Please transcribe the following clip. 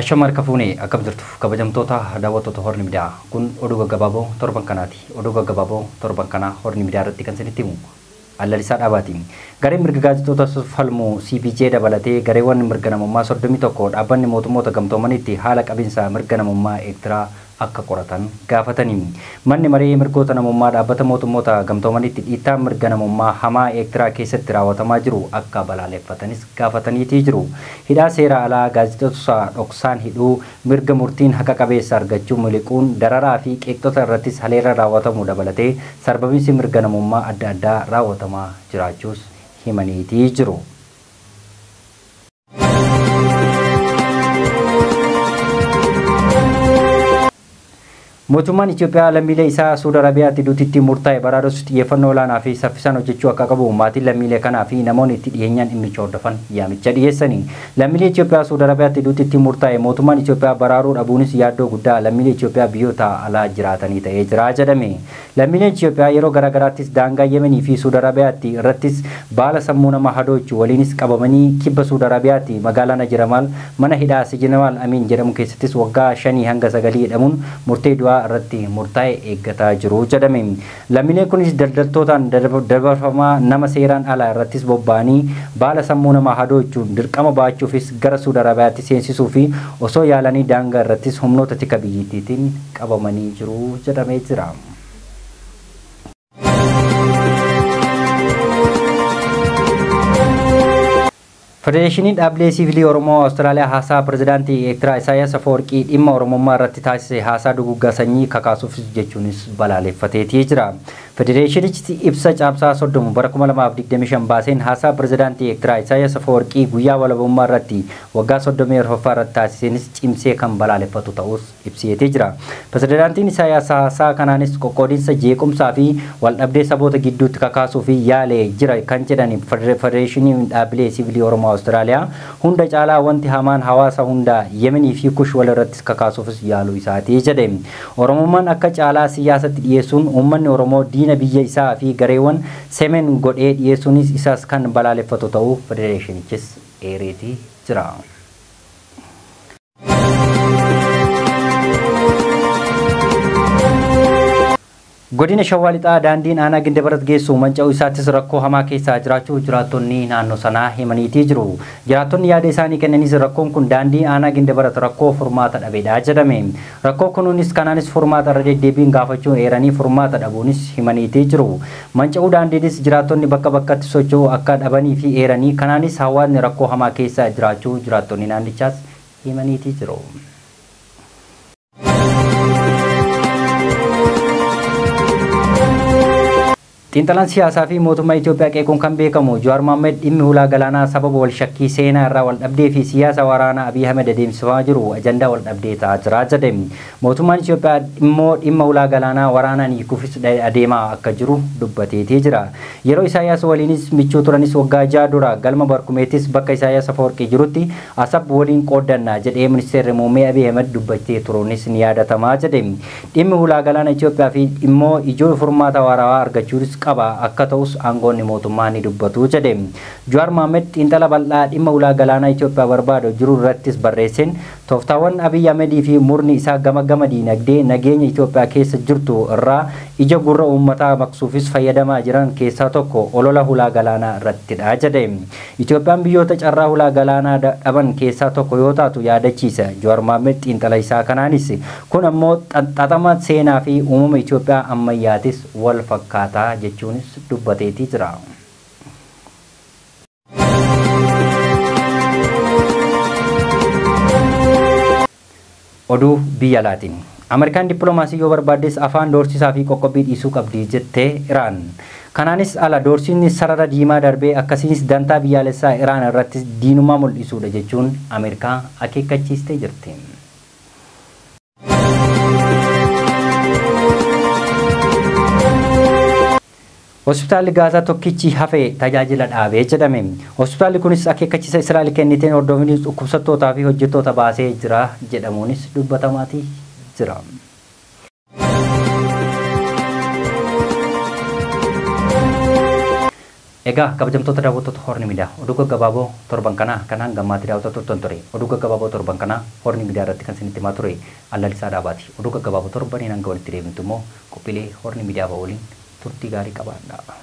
Ashama harka fuunee akkam jirtu kabajamtoota daawwattoota Horni Miidiyaa. Kun oduu gaggabaaboo torban kanaati. Oduu gaggabaaboo torban kanaa Horni Miidiyaa irratti kan isinitti himu Allalisaa Dhaabaati. Gareen mirga gaazexoota falmu CPJ dabalatee gareewwan mirga namummaa 31 dhaabbanni mootummoota gamtoomanitti haala qabiinsa mirga namummaa Eertiraa akka qoratan gaafatanii. Manni maree mirgoota namummaa dhaabbata mootummoota gamtoomanitti dhiittaa mirga namummaa hamaa Eertiraa keessatti raawwatamaa jiru akka balaaleffatanis gaafataniitii jiru. Hidhaa seera alaa gaazexeessota dhoksaan hidhuu, mirga murtiin haqa qabeessa argachuu miliquun, dararaa fi qeeqxota irrattis haleera raawwatamuu dabalatee sarbamiinsi mirga namummaa adda addaa raawwatamaa jiraachuus himaniitii jiru. Mootummaan Itoophiyaa lammiilee isaa Suudi Arabiyaatti duutitti murtaa'e baraaruuf xiyyeeffannoo olaanaa fi saffisaan hojjechuu akka qabu maatiin lammiilee kanaa fi namoonni itti dhiyeenyaan dhimmicha hordofan yaamicha dhiyeessani. Lammiilee Itoophiyaa Suudi Arabiyaatti duutitti murtaa'e mootummaan Itoophiyaa baraaruu dhabuunis yaaddoo guddaa lammiilee Itoophiyaa biyyoota alaa jiraatanii ta'ee jira jedhame. Lammiileen Itoophiyaa yeroo garaagaraattis daangaa Yemenii fi Suudi Arabiyaatti irrattis baala sammuu nama hadoochu waliinis qabamanii kibba Suudi Arabiyaatti magaalaa Najiramaal mana hidhaa Sijinamaal Amiin jedhamu keessattis waggaa 5 hanga 9 hidhamuun murtee du'aa irratti murtaa'e eeggataa jiru jedhame. Lammiileen kunis daldaltootaan dabarfamaa nama seeraan alaa irrattis bobba'anii baala sammuu namaa hadoochuun dirqama baachuufis gara Suudi Arabiyaatti seensisuu fi osoo yaalanii daangaa irrattis humnoota tika biyyattiitiin qabamanii jiru jedhamee jira. Federeeshiniin dhaabbilee siivilii Oromoo Awustiraaliyaa haasaa pirezidaantii Eertiraa Isaayyaas Afawarqii dhimma Oromummaa irratti taasise haasaa duguggaa sanyii kakaasuuf jechuunis balaaleffateetii jira. Federeeshinichi ibsa caamsaa 30 bara 2025 baaseen haasaa pirezidaantii Eertiraa Isaayyaas Afawarqii guyyaa walabummaa irratti waggaa 34ffaa irratti taasiseenis cimsee kan balaaleffatu ta'us ibseetii jira. Pirezidaantiin Isaayyaas haasaa kanaanis qoqqoodinsa jeequmsaa fi waldhabdee saboota gidduutti kakaasuu fi yaalee jira kan jedhan Federeeshiniin dhaabbilee siivilii Oromoo Awustiraaliyaa hunda caalaa wanti hamaan hawaasa hunda Yemenii fi Kush wal irratti kakaasuufis yaaluu isaatii jedhe. Oromummaan akka caalaa siyaasatti dhiyeessuun uummanni Oromoo diina biyya isaa fi gareewwan semen godhee dhiyeessuunis isaas kan balaaleffatu ta'uu federeeshinichis eereetii jira. Godina Shawaa Lixaa daandiin aanaa Gindabarat geessu manca'uu isaattis rakkoo hamaa keessaa jiraachuu jiraattonni naannoo sanaa himaniitii jiru. Jiraattonni yaada isaanii kennanis rakkoon kun daandii aanaa Gindabarat rakkoo furmaata dhabeedha jedhame. Rakkoo kunuunis kanaanis furmaata irra deddeebiin gaafachuu eeranii furmaata dhabuunis himaniitii jiru. Manca'uu daandiinis jiraattonni bakka bakkatti socho'uu akka dhabanii fi eeranii kanaanis hawaasni rakkoo hamaa keessaa jiraachuu jiraattonni naannichaas himaniitii jiru. Xiinxalaan siyaasaa fi mootummaa Itoophiyaa qeequun kan beekamu Jawaar Mohaammed dhimmi hulaa galaanaa sababa wal shakkii seenaa irraa wal dhabdee fi siyaasa waraanaa Abiy Ahmed adeemsifamaa jiru ajandaa wal dhabdee ta'aa jira jedhe. Mootummaan Itoophiyaa immoo dhimma hulaa galaanaa waraanaan hiikuufis adeemaa akka jiru dubbateetii jira. Yeroo Isaayyaas waliinis michuu turanis waggaa 6 dura galma Barkumeettis bakka Isaayyaas Afawarqii jirutti Asab waliin qooddanna jedhee ministeerri muummee Abiy Ahmed dubbattee turuunis ni yaadatamaa jedhe. Dhimmi hulaa galaana Itoophiyaa fi immoo ijoo furmaata waarawaa argachuunis qaba akka ta'us aangoonni mootummaa ni dubbatu jedhe. Jawaar Mohaammed xiinxala bal'aa dhimma hulaa galaanaa Itoophiyaa barbaadu jiru irrattis barreesseen tooftaawwan Abiy Ahmedii fi murni isaa gama gama diinagdee nageenya Itoophiyaa keessa jirtu irraa ija gurra uummataa maqsuufis fayyadamaa jiran keessaa tokko olola hulaa galaanaa irrattidha jedhe. Itoophiyaan biyyoota carraa hulaa galaanaa dhaban keessaa tokko yoo taatu yaadachiisa. Jawaar Mohaammed xiinxala isaa kanaanis kun ammoo xaxama seenaa fi uumama Itoophiyaa ammayyaatis wal fakkaataa jechuunis dubbateetii jira. Oduu biyya alaatiin. Ameerikaan dippiloomaasii yoo barbaaddes afaan doorsisaa fi qoqqobbii dhiisuu qabdi jettee Iraan. Kanaanis ala doorsiin sarara diimaa darbee akkasiinis dantaa biyyaalessaa Iraan irratti diinummaa mul'isuudha jechuun Ameerikaa akeekkachiistee jirti. Hospitaalli Gaazaa tokkichi hafe tajaajila dhaabee jedhame. Hospitaalli kunis akeekkachiisa Israa'el kenniteen hordofanii dhukkubsattootaa fi hojjettoota baasee jira jedhamuunis dubbatamaatii jira. Egaa kabajamtoota daawwattoota Horni Miidiyaa, oduu gaggabaaboo torban kanaa kan hanga ammaatti daawwattoota turtan ture. Oduu gaggabaaboo torban kanaa Horni Miidiyaa irratti kan isinitti himaa ture Allalisaa Dhaabaati. Oduu gaggabaaboo torbaniin hanga walitti deebinutti immoo qophiilee Horni Miidiyaa waliin turtii gaarii qabaadhaa.